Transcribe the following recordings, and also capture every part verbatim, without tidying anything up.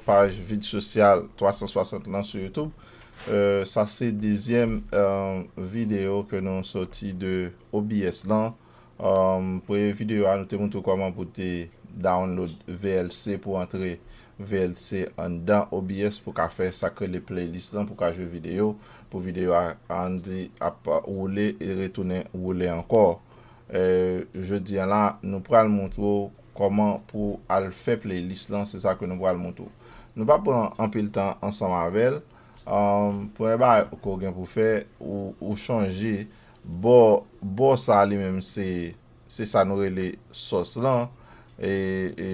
paj Vid Sosyal twa san swasant lan sou YouTube. Euh, sa se dezyèm, euh, videyo ke nou soti de O B S lan. Euh, premye videyo a, nou te montre w kòman pou te download V L C, pou antre V L C anndan O B S, pou ka fè sa k rele playlist lan, pou ka jwe videyo, pou videyo a, ann di, ap woule e retounen woule ankò. Euh, jodi a la, nou pral montre w kòman pou al fè playlist lan, se sa ke nou pral montre w. Nou pa pran anpil tan ansanm avè l. Um, premye bagay ke w gen pou fè, ou, ou chanje bò, bò sa li menm se, se sa nou rele sòs lan. E, e,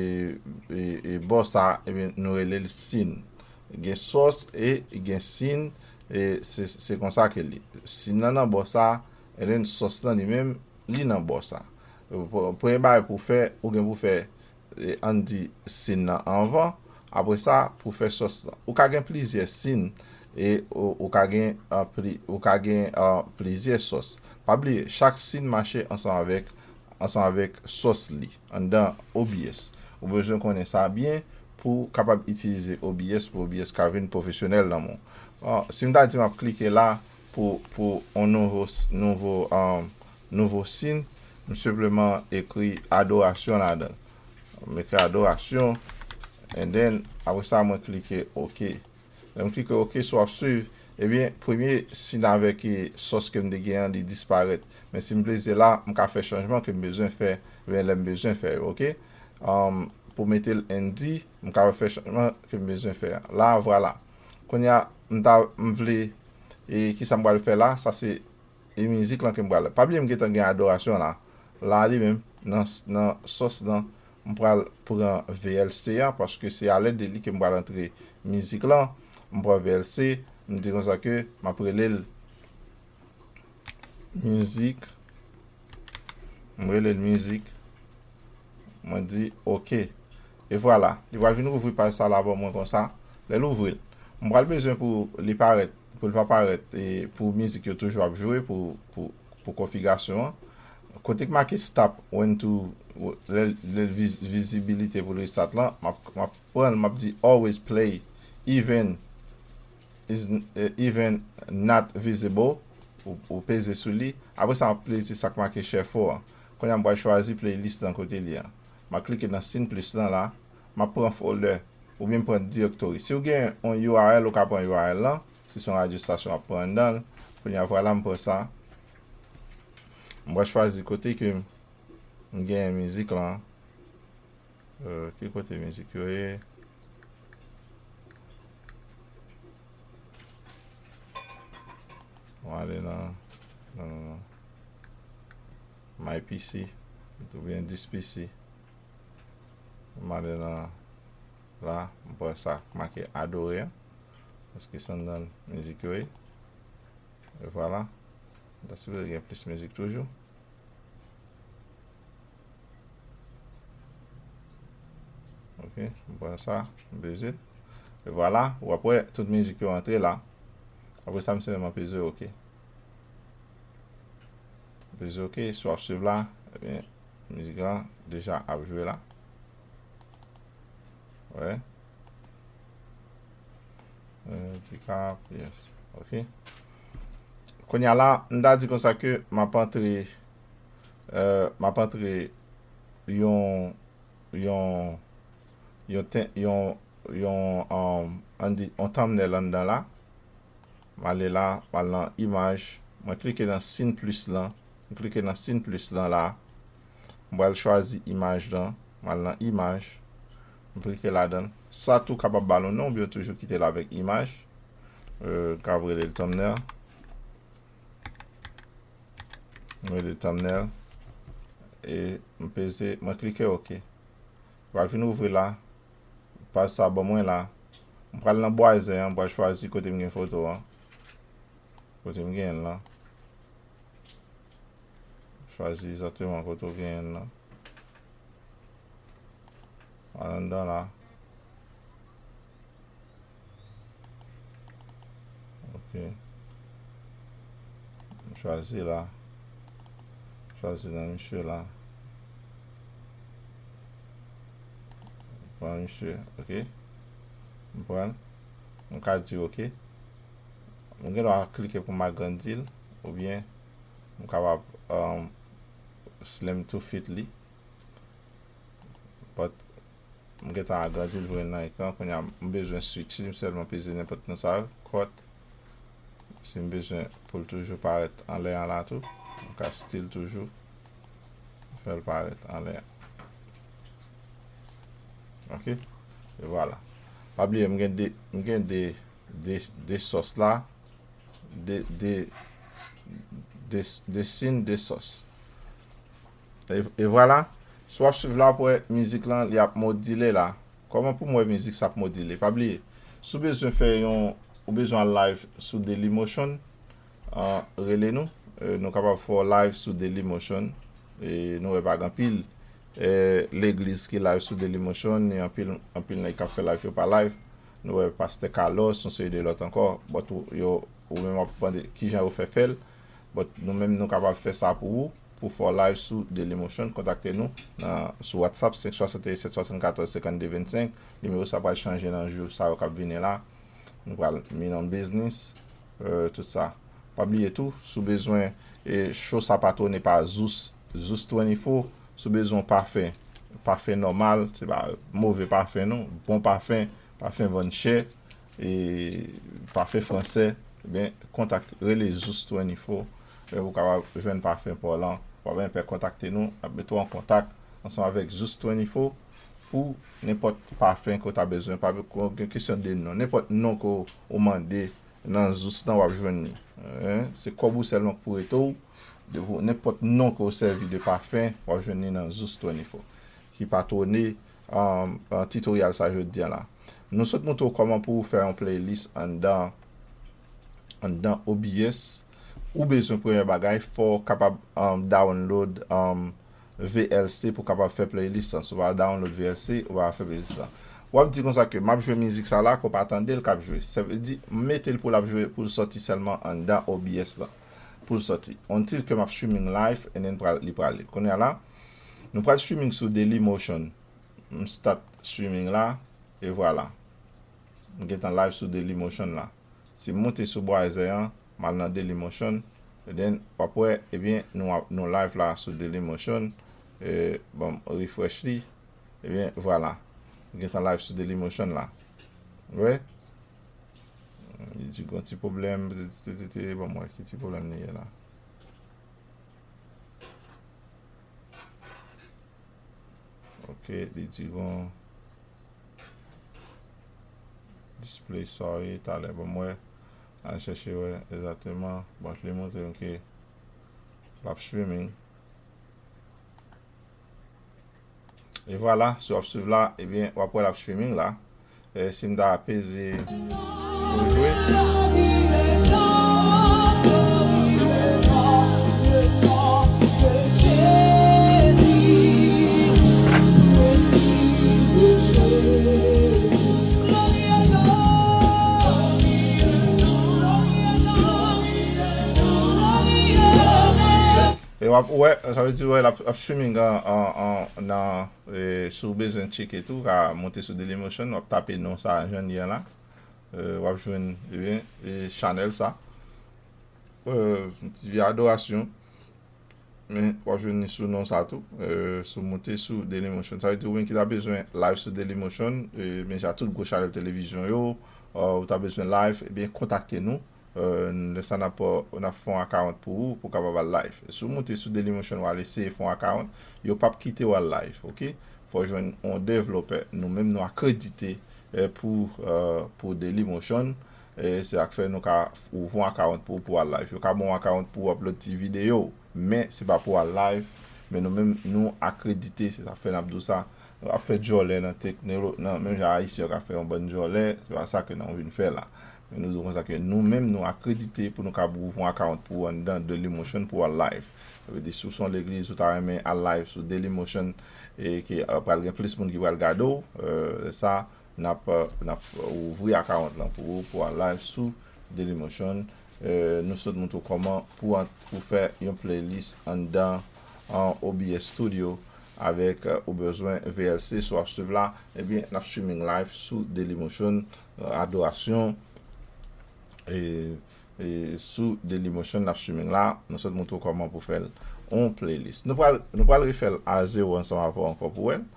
e, e bò sa, ebyen, nou rele l sin. Gen sòs e gen sin, e se, se konsa ke li. Sin nan nan bò sa, e sòs lan li menm, li nan bò sa. Pre-, premye bagay pou fè, ou gen pou fè, e, ann di, sin nan anvan, apre sa, pou fè sòs lan. Ou ka gen plizyè sin, e ou, ou ka gen, a, pli-, ou ka gen, a, plizyè sòs. Pa bliye, chak sin mache ansanm avèk, ansanm avèk sòs li, anndan O B S. Ou bezwen konnen sa byen pou w kapab itilize O B S, pou O B S ka vin pwofesyonèl nan men w. A, si m ta di m ap klike la pou, pou yon nouvo s-, nouvo, a, nouvo sin, m senpleman ekri adorasyon ladan l. M ekri adorasyon, and then, apre sa, mwen klike OK. Lè m klike OK, si w ap swiv, ebyen, premye sin avèk, e, sòs ke m te gen an, li disparèt. Men si m pleze la, m ka fè chanjman ke m bezwen fè, ebyen, lè m bezwen fè yo, OK? Um, pou mete l ann di, m ka fè chanjman ke m bezwen fè a. La, vwala. Kounye a, m ta, m vle, e, kisa m pral fè la? Sa se e mizik lan ke m pral. Pa bliye m gentan gen adorasyon la. La li menm, nan, nan sòs lan, m pral pran V L C a, paske se alèd de li ke m pral antre mizik lan. M pran V L C, m di konsa ke m ap rele l mizik. M rele l mizik. Mwen di, "OK." E vwala, li pral vin ouvri paj sa la ban mwen konsa. Lè l ouvri l, m pral bezwen pou li parèt, pou l pa parèt, e pou mizik yo toujou ap jwe, pou, pou, pou konfigirasyon an. Kote k make stop when to, lè, lè viz-, vizibilite pou l restart lan, m ap, m ap pran l, m ap di always play, even is, eh, even not visible, ou, ou peze sou li. Apre sa, m ap play sa k make shuffle an. Kounye a, m pral chwazi playlist lan kote li an. M ap klike nan sin plis lan la. M ap pran folder, oubyen m pran directory. Si w gen yon U R L, ou ka pran U R L lan. Si se yon radyo estasyon, w ap pran anndan l. Kounye a, vwala, m pran sa. M pral chwazi kote ke m, m genyen mizik lan. Euh, ki kote mizik yo ye? Mwen ale nan, nan, nan, nan My P C, oubyen This P C. Mwen ale nan la, mwen pran sa k make adore an. Paske se anndan mizik yo ye. E vwala. M ta sipoze gen plis mizik toujou. Ok, m pran sa, m peze. E vwala, w ap wè tout mizik yo antre la. Apre sa, m sèlman peze ok. M peze ok, si w ap swiv la, ebyen, mizik la deja ap jwe la. Wè. Euh, Dicap, yes. Ok. Kounye a la, m ta di konsa ke m ap antre, euh, m ap antre yon, yon, yon ten-, yon, yon, um, ann di, yon thumbnail anndan la. M ale la, m al nan imaj. Mwen klike nan sin plis lan. M klike nan sin plis lan la. M pral chwazi imaj lan. M al nan imaj. M klike ladan l. Sa tou kapab ba l yon non, oubyen w toujou kite l avèk imaj. Euh, m ka rele l thumbnail. M rele l thumbnail. E m peze, mwen klike ok. Pral vin ouvri la. Paj sa ban mwen la. M pral nan bwazè an, m pral chwazi kote m gen foto an. Kote m genyen l lan. Chwazi egzakteman kote w genyen l lan. Al anndan la. Ok. M chwazi la. Chwazi nan misye la. Pran misye, ok. Konprann? M ka di ok. M gen dwa klike pou m agrandi l, oubyen m kapab, um, slim to fit li. But m gentan agrandi l, voye l nan ekran. Kounye a, m bezwen switch li, m sèlman peze nenpòt nan sa yo. Cut. Si m bezwen pou l toujou parèt anlè an la tou, m ka still toujou fè l parèt anlè an. Ok? E vwala. Pa bliye, m gen de, m gen de, de, de sòs la. De, de, de, de sin, de sòs. E, e vwala. Si w ap swiv la, w ap wè mizik lan, li ap modile la. Kòman pou m wè mizik sa ap modile? Pa bliye, si w bezwen fè yon, ou bezwen al live sou Dailymotion, ah, rele nou. Eh, nou kapab fè w live sou Dailymotion. E nou wè pa gen anpil, eh, legliz ki live sou Dailymotion, ni anpil, anpil nèg k ap fè live yo pa live. Nou wè Pastè Carlos, yon seri de lòt ankò. But ou, yo, ou menm w ap mande kijan yo fè fè l. But nou menm nou kapab fè sa pou ou, pou fè w live sou Dailymotion. Kontakte nou nan, sou WhatsApp, senk swasanteyen sèt swasannkatòz senkannde vennsenk. Nimewo sa pral chanje nan jou sa yo k ap vini la. Nou pral mean on business, eh, tout sa. Pa bliye tou, si w bezwen, eh, show sa patwone pa Zeus, Zeus twenty-four, si w bezwen pafen, pafen nòmal, se pa move pafen non, bon pafen, pafen vann chè, e pafen fransè, ebyen, kontak, rele Zeus twenty-four, e ou kapab jwenn pafen pa w lan. Pa gen pè, kontakte nou, n ap mete w an kontak ansanm avèk Zeus twenty-four pou nenpòt pafen ke w ta bezwen. Pa gen kesyon de non. Nenpòt non ke w mande nan Zeus lan, w ap jwenn li. Hein? Se kòb ou sèlman k pou rete w. De pou nenpòt non ke w sèvi de pafen, w ap jwenn li nan Zeus twenty-four. Ki patwone, um, uh, tutorial sa jodi a la. Nou sot montre w kòman pou w fè yon playlist anndan, anndan O B S. Ou bezwen premye bagay, fò w kapab, um, download, um, V L C pou w kapab fè playlist lan. Si w pa download V L C, ou pa fè playlist lan. W ap di konsa ke m ap jwe mizik sa la, ke w pa tande l k ap jwe. Sa vle di, m mete l pou l ap jwe, pou l sòti sèlman anndan O B S lan. Pou l sòti. Until ke m ap streaming live, and then pral, li prale. Kounye a la, nou pral streaming sou Dailymotion. M start streaming la, e vwala. M gentan live sou Dailymotion la. Si m moute sou browser an, m al nan Dailymotion, and then w ap wè, ebyen, nou ap, nou live la sou Dailymotion. E, bon, m refresh li. Ebyen, vwala. M gentan live sou Dailymotion la. Ou wè? Li di gon ti pwoblèm, te, te, te, te, bon, m wè ki ti pwoblèm li ye la. Ok, li di gon display, sorry, talè. Bon, m wè, al chèche wè egzakteman. Bon, li montre m ke l ap streaming. E vwala, si w ap swiv la, ebyen, w ap wè l ap streaming la. E si m ta peze pou jwe. E w ap wè, sa vle di, wè, l ap, ap streaming an, an, an, nan, e, si w bezwen tcheke tou, w ka monte sou Dailymotion, w ap tape non sa, jwenn li an la. E, w ap jwenn, ebyen, e, chanèl sa. E, ti vi adorasyon. Men, w ap jwenn li sou non sa tou. E, si w monte sou Dailymotion. Sa vle di, ou menm ki ta bezwen live sou Dailymotion, e, men ja tout gwo chanèl televizyon yo, e, ou ta bezwen live, ebyen, kontakte nou. E, lè sa n ap, n ap fè yon account pou ou, pou w kapab al live. Si w moute sou Dailymotion, w al eseye fè yon account, yo p ap kite w al live, ok? Fò w jwenn yon devlopè. Nou menm, nou akredite, e, pou, e, pou Dailymotion. E se sa k fè nou ka ouvri yon account pou ou, pou w al live. Yo ka ba w yon account pou w upload ti videyo, men se pa pou w al live. Men nou menm, nou akredite, se sa k fè n ap di w sa. Nou ap fè djòlè nan tek-, nan, nan, menm jan Ayisyen yo ka fè yon bann djòlè, se pa sa ke nou vin fè la. Men nou di w konsa ke nou menm, nou akredite pou nou ka ouvri yon account pou ou anndan Dailymotion pou w al live. Sa vle di, si w se yon legliz, ou ta renmen al live sou Dailymotion, e ke, e, pral gen plis moun ki pral gade w, e, sa, n ap, n ap ouvri account lan pou ou, pou w al live sou Dailymotion. E, nou sot montre w kòman pou an-, pou fè yon playlist anndan, an O B S Studio, avèk, euh, ou bezwen V L C, si w ap swiv la, ebyen, n ap streaming live sou Dailymotion, euh, adorasyon, e, e sou Dailymotion n ap streaming la, nou sot montre w kòman pou fè l on playlist. Nou pral, nou pral refè l a zewo ansanm avè w ankò pou wè l.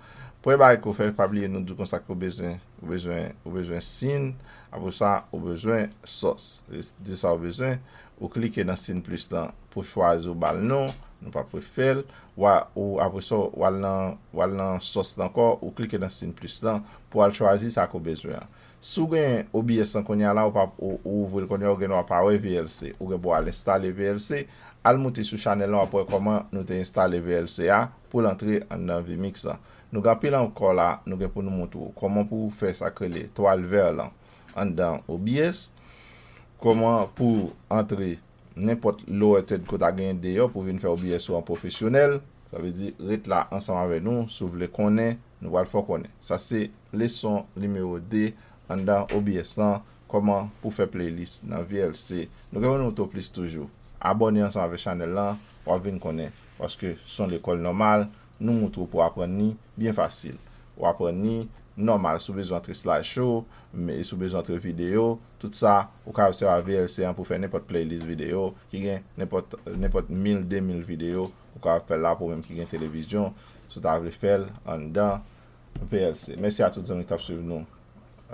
Premye bagay ke w fè, pa bliye nou di w konsa ke w bezwen, ou bezwen, ou bezwen scene, apre sa, ou bezwen source. Se, se sa w bezwen. Ou klike nan scene plus lan pou chwazi, ou ba l non, nou p ap refè l. Ou a, ou, apre sa, w al nan, w al nan source lan ankò, ou klike nan scene plus lan pou w al chwazi sa ke w bezwen an. Si w gen O B S lan kounye a la, ou pa, ou, ou ouvri l kounye a, ou gen dwa pa wè V L C. Ou gen pou w al enstale V L C, al moute sou chanèl lan, w ap wè kòman nou te enstale V L C a pou l antre anndan vMix lan. Nou gen anpil ankò la, nou gen pou nou montre w kòman pou w fè sa k rele twal vè lan anndan O B S, kòman pou antre nenpòt lower third ke w ta genyen deyò pou vin fè O B S ou an pwofesyonèl. Sa vle di, ret la ansanm avè nou si w vle konnen, nou pral fè w konnen. Sa se leson nimewo de anndan O B S lan, kòman pou fè playlist nan V L C. Nou gen pou nou montre w plis toujou. Abòne ansanm avèk chanèl lan, w ap vin konnen. Paske se yon lekòl nòmal, nou montre w pou w aprann li byen fasil. W aprann li nòmal, si w bezwen antre slideshow, men si w bezwen antre videyo, tout sa, ou ka sèvi ak V L C an pou fè nenpòt playlist videyo ki gen nenpòt, nenpòt mil, de mil videyo, ou ka fè l la pou ou menm ki gen televizyon, si w ta vle fè l anndan V L C. Mèsi a tout zanmi ki t ap swiv nou.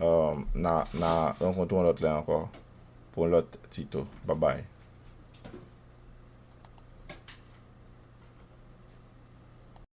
Euh, n a, n a rankontre yon lòt lè ankò pou yon lòt tito. Babay.